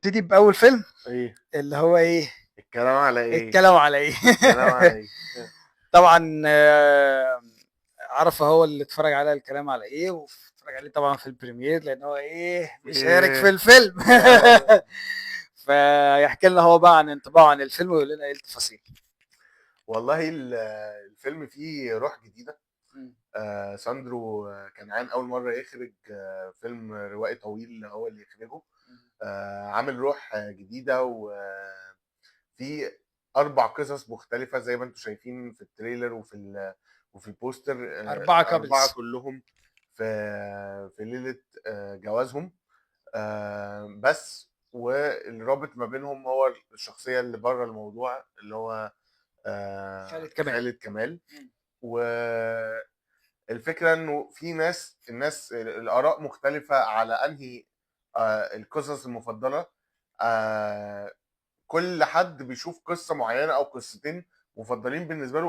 نبتدي باول فيلم. ايه؟ اللي هو ايه؟ الكلام على ايه؟ الكلام على ايه؟ الكلام على ايه؟ طبعا عرفه هو اللي اتفرج على الكلام على ايه، واتفرج عليه طبعا في ال premiere لان هو ايه بيشارك في إيه. الفيلم. فيحكي لنا هو بقى عن انطباعه عن الفيلم ويقول لنا ايه التفاصيل. والله الفيلم فيه روح جديده. ساندرو كنعان اول مرة يخرج فيلم روائي طويل هو اللي يخرجه. عامل روح جديدة، وفي 4 قصص مختلفة زي ما انتم شايفين في ال trailer وفي ال poster. 4 couples. 4 كلهم في ليلة جوازهم، بس والرابط ما بينهم هو الشخصية اللي بره الموضوع اللي هو خالد كمال. خالد كمال. والفكرة انه في ناس، الناس الاراء مختلفة على انهي القصص المفضلة. كل حد بيشوف قصة معينة او قصتين مفضلين بالنسبة له،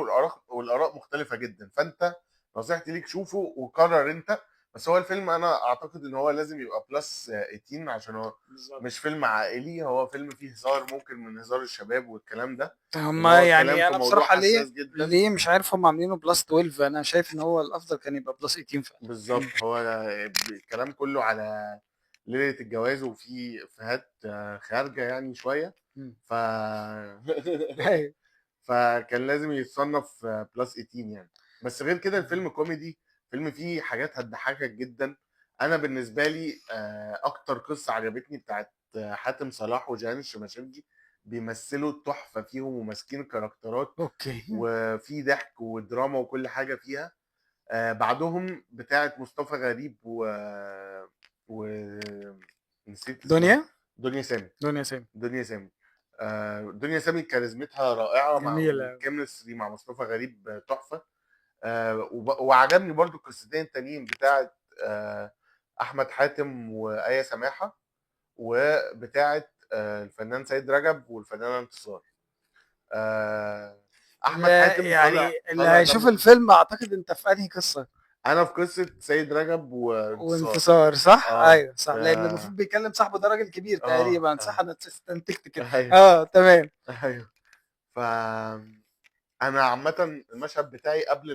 والاراء مختلفة جدا. فانت نصيحتي ليك شوفه وقرر انت. بس هو الفيلم انا اعتقد ان هو لازم يبقى plus 18 عشان هو مش فيلم عائلي، هو فيلم فيه هزار، ممكن من هزار الشباب والكلام ده. هم إن هو يعني الكلام في انا موضوع بصراحة حساس جداً. ليه مش عارف هم عاملينه plus 12؟ انا شايف ان هو الافضل كان يبقى plus 18 فعلا. بالظبط، هو الكلام كله على ليلة الجواز وفي افيهات خارجه شوية. فكان لازم يتصنف plus 18. بس غير كده الفيلم كوميدي، فيلم فيه حاجات هتضحكك جدا. انا بالنسبة لي اكتر قصة عجبتني بتاعت حاتم صلاح وجيهان الشماشرجي، بيمثلوا التحفة فيهم وماسكين كاركترات. وفي ضحك ودراما وكل حاجة فيها. بعدهم بتاعت مصطفى غريب و نسيت اسمها. دنيا؟ دنيا سامي. دنيا سامي. دنيا سامي. دنيا سامي كاريزمتها رائعة مع جميلة. ال chemistry مع مصطفى غريب تحفة. وعجبني برضو القصتين التانيين بتاعت أحمد حاتم وآية سماحة، وبتاعت الفنان سيد رجب والفنانة انتصار. أحمد حاتم اللي طلع هيشوف دمه الفيلم أعتقد أنت في أنهي قصة؟ أنا في قصة سيد رجب وانتصار. وانتصار، صح؟ أيوه، صح. لأن المفروض بيكلم صاحبه ده راجل كبير تقريباً، صح؟ أنا استنتجت كده. تمام. ف أنا عامة المشهد بتاعي قبل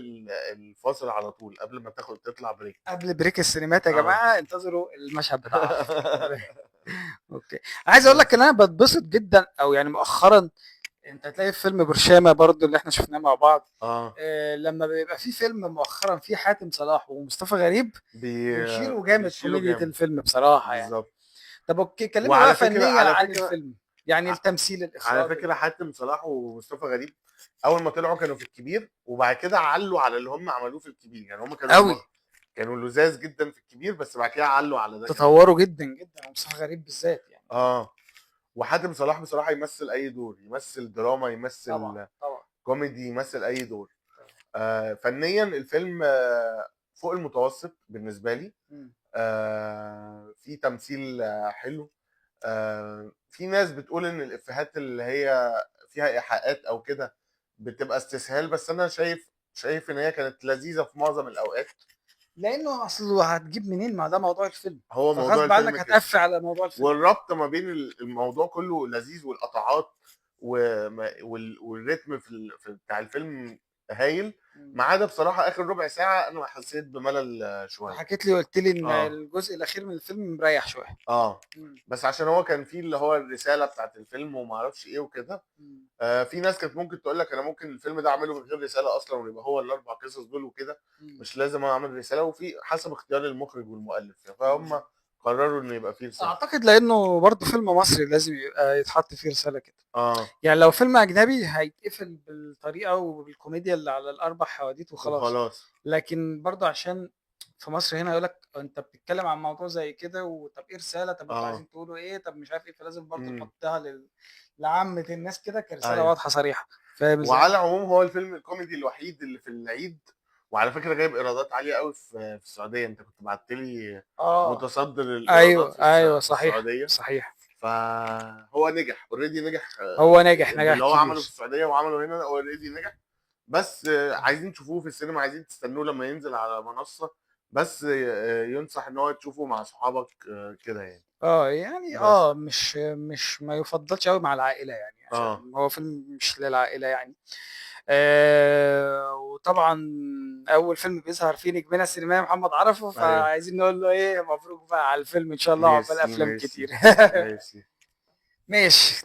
الفاصل على طول، قبل ما تطلع break. قبل break السينمات يا جماعة، انتظروا المشهد بتاعها. عايز أقول لك إن أنا بتبسط جداً، أو مؤخراً أنت هتلاقي في فيلم برشامة برضو اللي إحنا شفناه مع بعض. لما بيبقى في فيلم مؤخراً فيه حاتم صلاح ومصطفى غريب، بيشيلوا جامد بيشيلوا كوميديا جامد. الفيلم بصراحة. بالظبط. طب كلمنا وعلى بقى فكرة، فنياً على عن فكرة الفيلم. التمثيل، الإخراج. على فكرة حاتم صلاح ومصطفى غريب أول ما طلعوا كانوا في الكبير، وبعد كده علوا على اللي هم عملوه في الكبير. هم أوي. كانوا لزاز جداً في الكبير، بس بعد كده علوا على ده. تطوروا جداً جداً، ومصطفى غريب بالذات. وحاتم صلاح بصراحة يمثل أي دور، يمثل دراما، يمثل طبعاً. كوميدي، يمثل أي دور. فنياً الفيلم فوق المتوسط بالنسبة لي. في تمثيل حلو. في ناس بتقول إن الإفيهات اللي هي فيها إيحاءات أو كده بتبقى استسهال، بس أنا شايف إن هي كانت لذيذة في معظم الأوقات. لأنه أصله هتجيب منين؟ ما ده موضوع الفيلم. هو موضوع فغصب عنك الفيلم كده. هتقفل على موضوع الفيلم. والربط ما بين الموضوع كله لذيذ، والقطعات والريتم في بتاع الفيلم هايل. ما عدا بصراحة آخر ربع ساعة أنا حسيت بملل شوية. حكيت لي وقلت لي إن الجزء الأخير من الفيلم مريح شوية. بس عشان هو كان فيه اللي هو الرسالة بتاعت الفيلم وما أعرفش إيه وكده. في ناس كانت ممكن تقول لك أنا ممكن الفيلم ده أعمله من غير رسالة أصلاً، ويبقى هو الأربع قصص دول وكده. مش لازم أعمل رسالة، وفي حسب اختيار المخرج والمؤلف، فهم قرروا إنه يبقى فيه رسالة. أعتقد لأنه برضه فيلم مصري لازم يبقى يتحط فيه رسالة كده. لو فيلم أجنبي هيتقفل بالطريقة وبالكوميديا اللي على الأربع حواديت وخلاص. لكن برضه عشان في مصر هنا يقول لك أنت بتتكلم عن موضوع زي كده، وطب إيه رسالة؟ طب أنتوا عايزين تقولوا إيه؟ طب مش عارف إيه. فلازم برضه نحطها لعامة الناس كده كرسالة واضحة صريحة. فاهم إزاي؟ وعلى العموم هو الفيلم الكوميدي الوحيد اللي في العيد، وعلى فكرة جايب إيرادات عالية قوي في السعودية. أنت كنت بعت لي متصدر الإيرادات في السعودية. صحيح. فهو نجح already، نجح. هو نجح، نجح اللي هو عمله كبير. في السعودية وعمله هنا already نجح. بس عايزين تشوفوه في السينما، عايزين تستنوه لما ينزل على منصة، بس ينصح إن هو تشوفه مع صحابك كده. يعني بس. مش ما يُفضّلش أوي مع العائلة يعني، عشان هو فيلم مش للعائلة يعني. وطبعًا أول فيلم بيظهر فيه نجمنا السينمائي محمد عرفة، فعايزين نقول له إيه، مبروك بقى على الفيلم إن شاء الله، وعقبال ميرسي، أفلام ميرسي، كتير. ميرسي. ماشي.